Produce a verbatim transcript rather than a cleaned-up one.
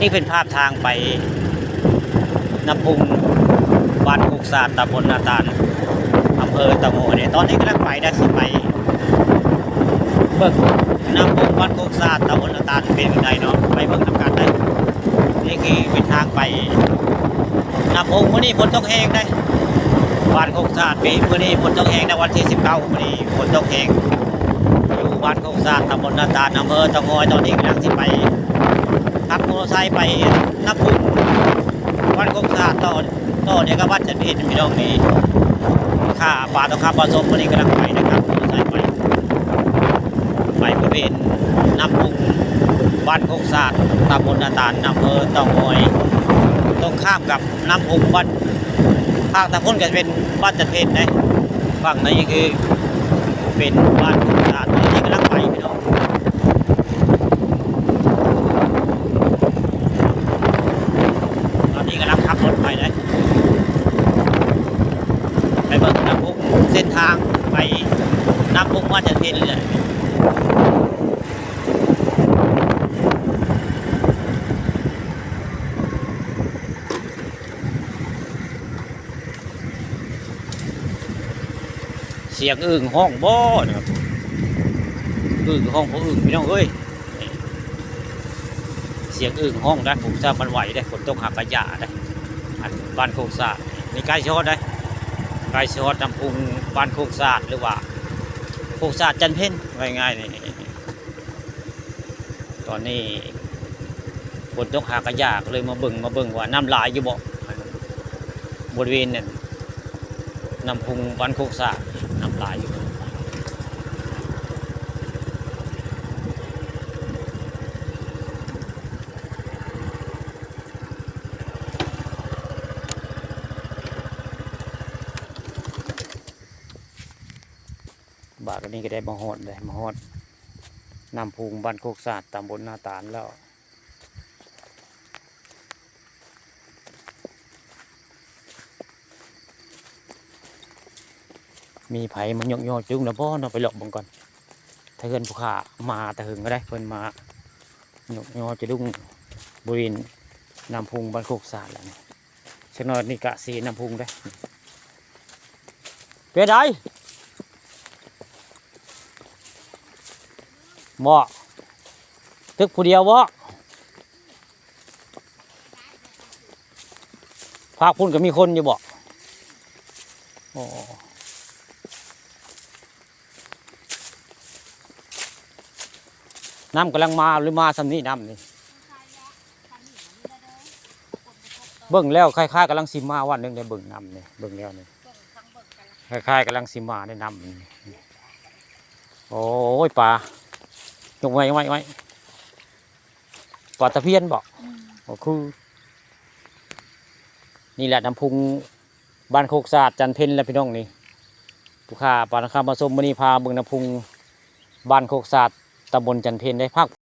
นี่เป็นภาพทางไปน้ำพุงบ้านโคกสาด ตำบลนาตาล อำเภอเต่างอยเนี่ย ตอนนี้กำลังไปนะ สิไปเบิ่งน้ำพุงบ้านโคกสาด ตำบลนาตาลเป็นจั่งใดเนาะ ไปเบิ่งนำกันเด้อ นี่คือเป็นทางไปน้ำพุง มื้อนี้ฝนตกแฮงเด้อ บ้านโคกสาด ปีมื้อนี้ฝนตกแฮงนะ วันที่สิบเก้า มื้อนี้ฝนตกแฮง อยู่บ้านโคกสาด ตำบลนาตาล อำเภอเต่างอย ตอนนี้กำลังสิไป ขับมอเตอร์ไซค์ไปน้ำพุง บ้านโคกสาด ต่อ ต่อเดียวกับบ้านจันทร์เพชร พี่น้องนี่ ข้าป่าต้องขับมาส่ง มื้อนี้กำลังไปนะครับ มอเตอร์ไซค์ไป ไปบริเวณน้ำพุง บ้านโคกสาด ตำบลนาตาล อำเภอเต่างอย ตรงข้ามกับน้ำพุงบ้าน ภาคทางพุ้นก็จะเป็นบ้านจันทร์เพชรนะ ฝั่งนี้คือเป็นบ้านโคกสาด ตอนนี้กำลังไปพี่น้อง ตอนนี้กำลังขับรถไปเลย ไปเบิ่งน้ำพุง เส้นทางไปน้ำพุงบ้านจันทร์เพชรเลย เสียงอึ่งฮ้องบ่นะครับ อึ่งฮ้องบ่อึ่งพี่น้องเอ้ย เสียงอึ่งฮ้องนะ ผมทราบมันไหวได้ ฝนตกหากกะหย่าได้ อันบ้านโคกสาด นี่ใกล้สิฮอดได้ ใกล้สิฮอดน้ำพุงบ้านโคกสาด หรือว่าโคกสาดจันทร์เพชร ง่ายๆ นี่ ตอนนี้ฝนตกหากะหย่า ก็เลยมาเบิ่ง มาเบิ่งว่าน้ำหลายอยู่บ่ บริเวณนั้น น้ำพุงบ้านโคกสาด น้ำหลายอยู่ บาดนี้ก็ได้มาฮอดเลย มาฮอดน้ำพุงบ้านโคกสาด ตำบลนาตาลแล้ว มีไผมายกยอจุ้งแล้วบ่เนาะ ไปเลาะเบิ่งก่อน ถ้าเฮือนผู้ข้ามาแต่เฮิงก็ได้ เพิ่นมายกยอจุ้งบริเวณน้ำพุงบ้านโคกสาดแล้วนี่ สักหน่อยนี่กะสิน้ำพุงได้ เป็นได บ่ ตึกผู้เดียวบ่ ภาคพุ้นก็มีคนอยู่บ่ โอ้ น้ำกำลังมาหรือมาส่ำนี้น้ำนี่ เบิ่งแล้วคล้ายๆกำลังสิมาวันหนึ่งได้ เบิ่งน้ำนี่ เบิ่งแล้วนี่ คล้ายๆกำลังสิมาได้น้ำนี่ โอ้ย ปลา ยกไว้ ไว้ ไว้ ปลาตะเพียนบ่ อืม ก็คือ นี่แหละน้ำพุงบ้านโคกสาดจันทร์เพชรแหละพี่น้องนี่ ผู้ข้าปานคำมาชมมื้อนี้ พาเบิ่งน้ำพุงบ้านโคกสาด ตำบลจันทร์เพชรได้พัก